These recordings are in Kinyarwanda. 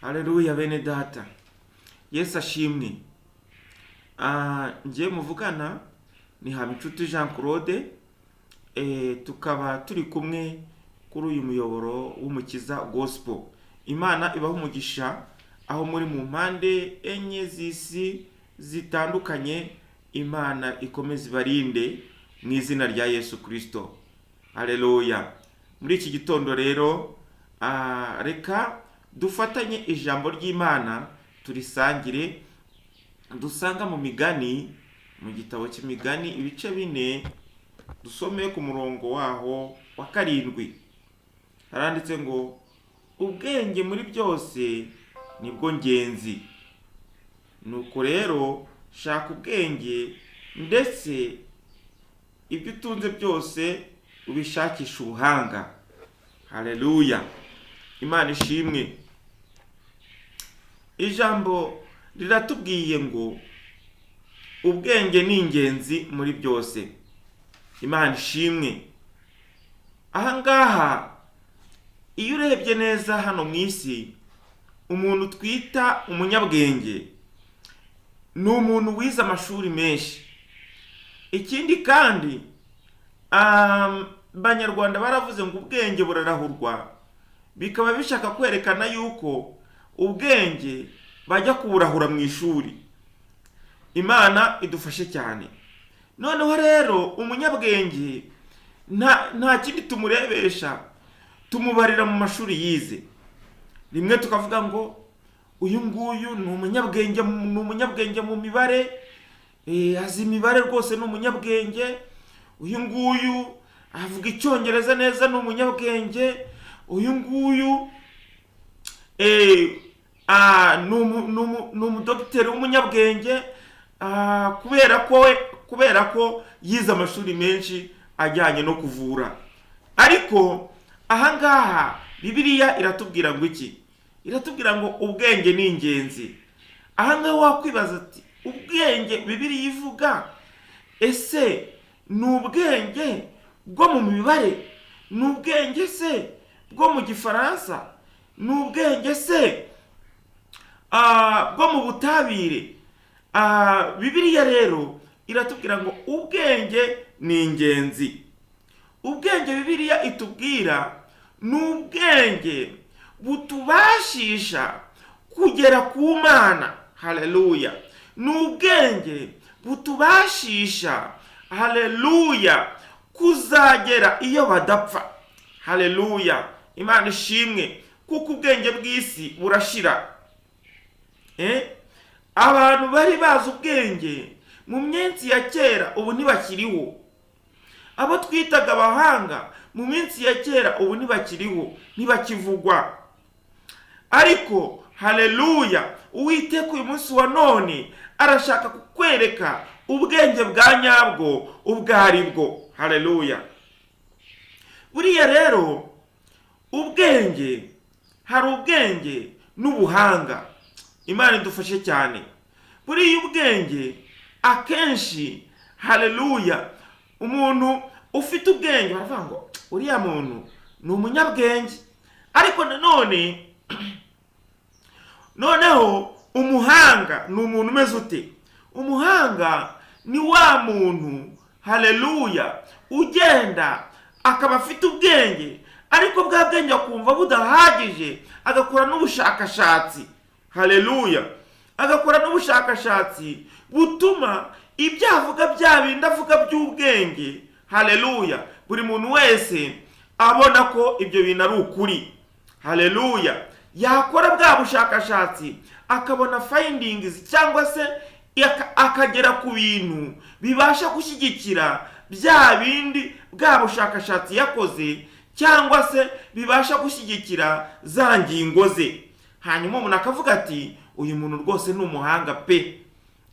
Haleluya bene data, Yesu ashimwe. Njye muvugana ni Habinshuti Jean Claude, tukaba turi kumwe kuri uyu muyoboro w'Umukiza Gospel. Imana ibaha umugisha aho muri mu mpande enye z'isi zitandukanye. Imana ikomeze ibarinde mu izina rya Yesu Kristo. Haleluya. Muri iki gitondo rero, reka dufatanye ijambo ry'Imana turisangire, dusanga mu Migani, mu gitabo cy'Imigani ibice 4, dusome ku murongo waho wa 7. Haranditse ngo: ubwenge muri byose nibwo ngenzi, nuko rero shaka ubwenge, ndetse ibyo utunze byose ubishakisha ubuhanga. Haleluya, Imana ishimwe. Ijambo riratubwiye ngo ubwenge ni ingenzi muri byose. Imana ishimwe. Ahangaha iyo urebye neza hano mu isi, umuntu twita umunyabwenge ni umuntu wize amashuri menshi. Ikindi kandi, Abanyarwanda baravuze ngo ubwenge burarahurwa, bikaba bishaka kwerekana yuko ubwenge bajya kuburahura mu ishuri. Imana idufashe cyane. Noneho rero umunyabwenge nta kindi tumurebesha, tumubarira mu mashuri yize. Rimwe tukavuga ngo uyu nguyu ni umunyabwenge, ni umunyabwenge mu mibare, azi imibare rwose, ni umunyabwenge. Uyu nguyu avuga icyongereza neza, ni umunyabwenge. Uyu nguyu ni umudogiteri w'umunyabwenge, kubera ko yize amashuri menshi ajyanye no kuvura. Ariko ahangaha Bibiliya iratubwira ngo iki? Iratubwira ngo ubwenge ni ingenzi. Ahangaha wakwibaza ati ubwenge Bibiliya ivuga ese ni ubwenge bwo mu mibare? Ni ubwenge se bwo mu gifaransa? Ni ubwenge se bwo mu butabire? Bibiliya rero iratubwira ngo ubwenge ni ingenzi. Ubwenge Bibiliya itubwira ni ubwenge butubashisha kugera ku Mana. Haleluya. Ni ubwenge butubashisha, haleluya, kuzagera iyo badapfa. Haleluya, Imana ishimwe, kuko ubwenge bw'isi burashira. Abantu bari bazi ubwenge mu minsi ya kera ubu ntibakiriho. Abo twitaga abahanga mu minsi ya kera ubu ntibakiriho, ntibakivugwa. Ariko haleluya, Uwiteka uyu munsi wa none arashaka kukwereka ubwenge bwa nyabwo ubwo ari bwo. Haleluya. Buriya rero ubwenge, hari ubwenge n'ubuhanga. Imana idufashe cyane. Buriya ubwenge akenshi, haleluya, umuntu ufite ubwenge baravuga ngo uriya muntu ni umunyabwenge. Ariko nanone noneho umuhanga ni umuntu umeze ute? Umuhanga ni wa muntu, haleluya, ugenda akaba afite ubwenge, ariko bwa bwenge akumva budahagije, agakora n'ubushakashatsi. Haleluya, agakora n'ubushakashatsi butuma ibyo avuga bya bindi avuga by'ubwenge, haleluya, buri muntu wese abona ko ibyo bintu ari ukuri. Haleluya, yakora bwa bushakashatsi akabona findings, cyangwa se akagera ku bintu bibasha gushyigikira bya bindi bwa bushakashatsi yakoze, cyangwa se bibasha gushyigikira za ngingo ze. Hanyuma umuntu akavuga ati uyu muntu rwose ni umuhanga pe,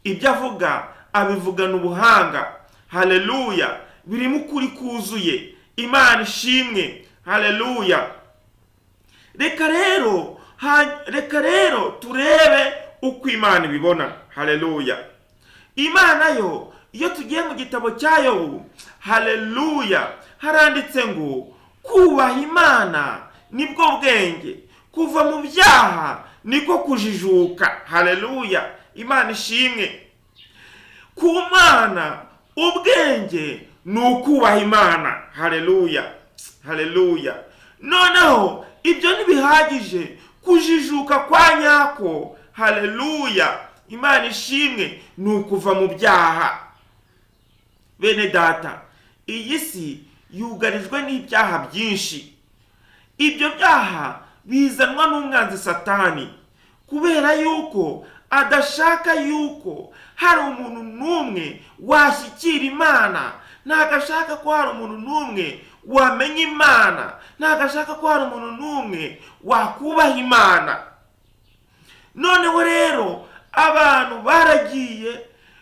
ibyo avuga abivugana ubuhanga. Haleluya, birimo ukuri kuzuye. Imana ishimwe. Haleluya. Reka rero turebe uko Imana ibibona. Haleluya. Imana yo iyo tugiye mu gitabo cya Yobu, haleluya, haranditse ngo kubaha Imana nibwo bwenge, Kuva mu byaha niko kujijuka. Haleluya, Imana ishimwe. Ku Mana ubwenge ni ukubaha Imana. Haleluya, haleluya. Noneho ibyo ntibihagije, kujijuka kwa nyako, haleluya, Imana ishimwe, ni ukuva mu byaha. Bene data, iyi si yugarijwe n'ibyaha byinshi. Ibyo byaha bizanwa n'umwanzi Satani, kubera yuko adashaka yuko hari umuntu n'umwe washyikira Imana, ntabwo ashaka ko hari umuntu n'umwe wamenya Imana, ntabwo ashaka ko hari umuntu n'umwe wakubaha Imana. Noneho rero abantu baragiye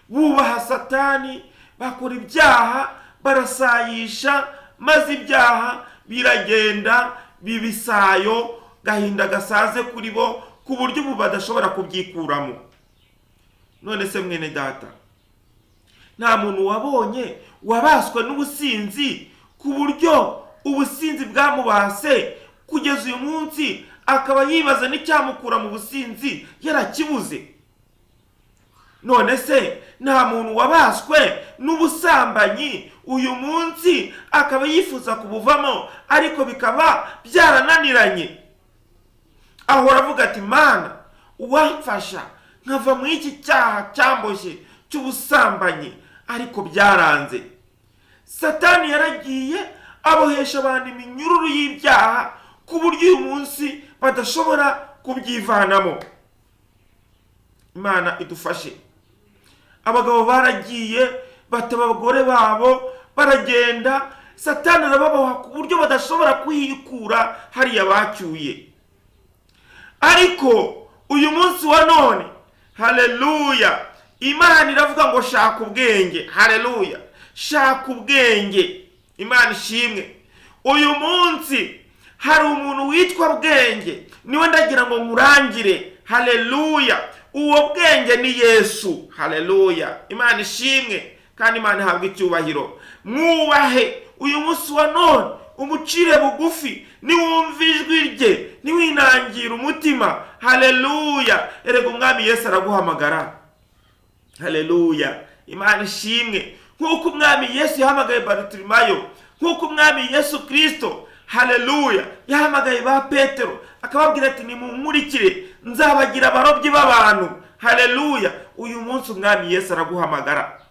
bubaha Satani, bakora ibyaha, barasayisha, maze ibyaha biragenda bibisayo, gahinda gasaze kuri bo, ku buryo ubu badashobora kubyikuramo. None se mwene data, nta muntu wabonye wabaswe n'ubusinzi ku buryo ubusinzi bwamubase kugeza uyu munsi akaba yibaza n'icyamukura mu businzi yarakibuze? None se nta muntu wabaswe n'ubusambanyi uyu munsi akaba yifuza kubuvamo ariko bikaba byarananiranye? Ahora avuga ati Mana, uwamfasha nkava mu iki cyaha cyamboshye cy'ubusambanyi, ariko byaranze. Satani yaragiye abohesha abantu iminyururu y'ibyaha ku buryo uyu munsi badashobora kubyivanamo. Imana idufashe. Abagabo baragiye bataba abagore babo, baragenda, Satani arababoha ku buryo badashobora kuhikura hariya bacyuye. Ariko uyu munsi wa none, haleluya, Imana iravuga ngo shaka ubwenge. Haleluya, shaka ubwenge. Imana ishimwe. Uyu munsi hari umuntu witwa bwenge, niwe ndagira ngo nkurangire. Haleluya, uwo bwenge ni Yesu. Haleluya, Imana ishimwe kandi Imana ihabwe icyubahiro. Mwubahe uyu munsi wa none, umucire bugufi, niwumva ijwi rye, niwinangira umutima. Haleluya, erega umwami Yesu araguhamagara. Haleluya, Imana ishimwe. Nk'uko umwami Yesu yahamagaye Barutirimayo, nk'uko umwami Yesu Kristo, haleluya, yahamagaye ba Petero akababwira ati nimunkurikire nzabagira abarobyi b'abantu. Haleluya, uyu munsi umwami Yesu araguhamagara.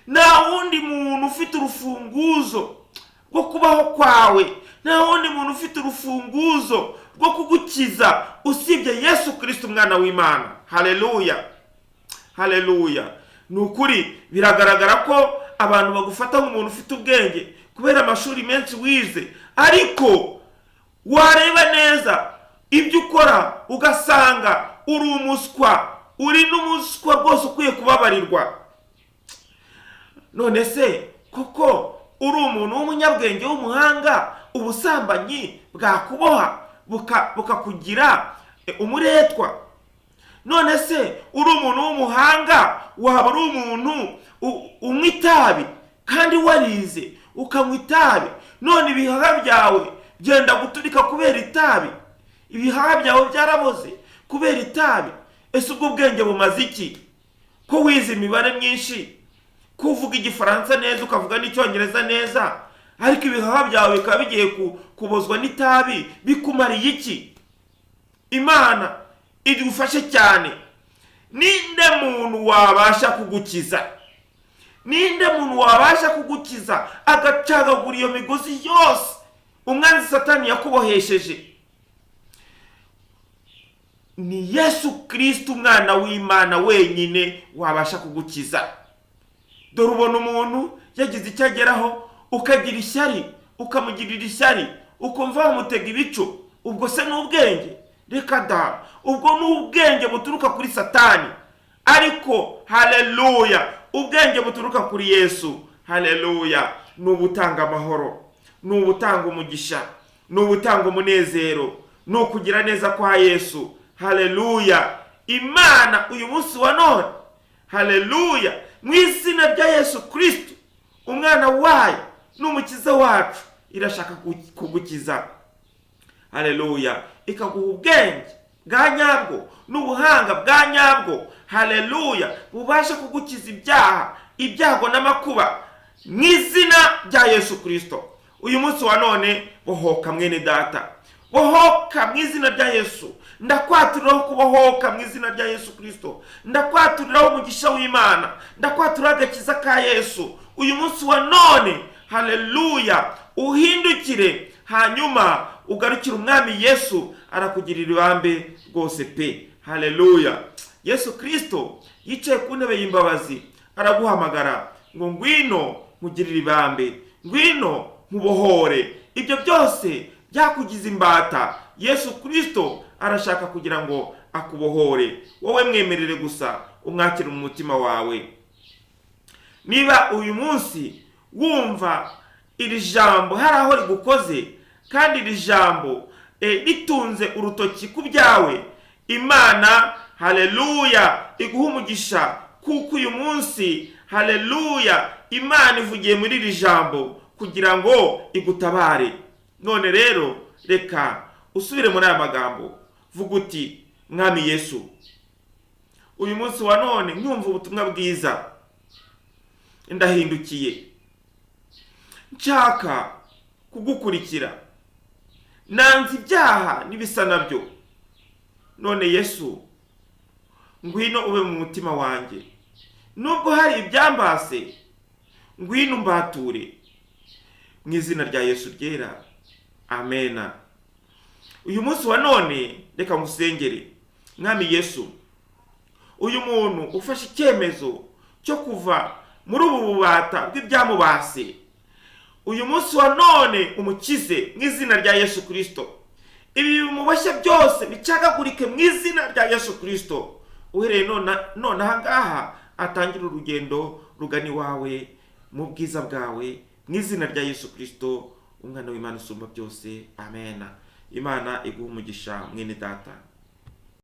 Nta wundi muntu ufite urufunguzo rwo kubaho kwawe, nta wundi muntu ufite urufunguzo rwo kugukiza usibye Yesu Kristo umwana w'Imana. Haleluya, haleluya. Ni ukuri biragaragara ko abantu bagufata nk'umuntu ufite ubwenge kubera amashuri menshi wize, ariko wareba neza ibyo ukora ugasanga uri umuswa, uri n'umuswa rwose ukwiye kubabarirwa. None se koko uri umuntu w'umunyabwenge w'umuhanga, ubusambanyi bwakuboha bukakugira umuretwa? None se uri umuntu w'umuhanga, waba uri umuntu unywa itabi kandi warize ukanywa itabi, none ibihaha byawe byenda guturika kubera itabi, ibihaha byawe byaraboze kubera itabi. Ese ubwo bwenge bumaze iki? Ko wize imibare myinshi, ko uvuga igifaransa neza, ukavuga n'icyongereza neza, ariko ibihaha byawe bikaba bigiye kubozwa n'itabi, bikumariye iki? Imana idufashe cyane. Ninde muntu wabasha kugukiza? Ninde muntu wabasha kugukiza agacagagura iyo migozi yose umwanzi Satani yakubohesheje? Ni Yesu Kristo umwana w'Imana wenyine wabasha kugukiza. Dore ubona umuntu yagize icyo ageraho, ukagira ishyari, ukamugirira ishyari, ukumva wamutega ibico. Ubwo se n'ubwenge? Reka da, ubwo n'ubwenge buturuka kuri Satani. Ariko haleluya, ubwenge buturuka kuri Yesu, haleluya, ni ubutanga amahoro, ni ubutanga umugisha, ni ubutanga umunezero, ni ukugira neza kwa Yesu. Haleluya, Imana uyu munsi wa none, haleluya, mu izina rya Yesu Kristo umwana wayo n'umukiza wacu, irashaka kugukiza. Haleluya, ikaguha ubwenge bwa nyabwo n'ubuhanga bwa nyabwo, haleluya, bubasha kugukiza ibyaha, ibyago n'amakuba mu izina rya Yesu Kristo. Uyu munsi wa none bohoka mwene data, bohoka mu izina rya Yesu. Ndakwaturiraho kubohoka mu izina rya Yesu Kristo, ndakwaturiraho umugisha w'Imana, ndakwaturiraho agakiza ka Yesu. Uyu munsi wa none, haleluya, uhindukire hanyuma ugarukire umwami Yesu, arakugirira ibambe rwose pe. Haleluya. Yesu Kristo yicaye ku ntebe y'imbabazi, araguhamagara ngo ngwino nkugirire ibambe, ngwino nkubohore. Ibyo byose byakugize imbata, Yesu Kristo arashaka kugira ngo akubohore. Wowe mwemerere gusa umwakire mu mutima wawe. Niba uyu munsi wumva iri jambo hari aho rigukoze, kandi iri jambo ritunze urutoki ku byawe, Imana, haleluya, iguha umugisha, kuko uyu munsi, haleluya, Imana ivugiye muri iri jambo kugira ngo igutabare. None rero reka usubire muri aya magambo, vuga uti: Mwami Yesu, uyu munsi wa none nkumva ubutumwa bwiza, ndahindukiye, nshaka kugukurikira, nanze ibyaha n'ibisa nabyo. None Yesu, ngwino ube mu mutima wanjye, nubwo hari ibyambase, ngwino umbature mu izina rya Yesu ryera, amena. Uyu munsi wa none reka ngusengere. Mwami Yesu, uyu muntu ufashe icyemezo cyo kuva muri ubu bubata bw'ibyamubase, uyu munsi wa none umukize mu izina rya Yesu Kristo. Ibi bimuboshye byose bicagagurike mu izina rya Yesu Kristo. Uhereye none aha ngaha atangire urugendo rugana iwawe mu bwiza bwawe mu izina rya Yesu Kristo, umwana w'Imana usumba byose, amena. Imana iguhe umugisha mwene data.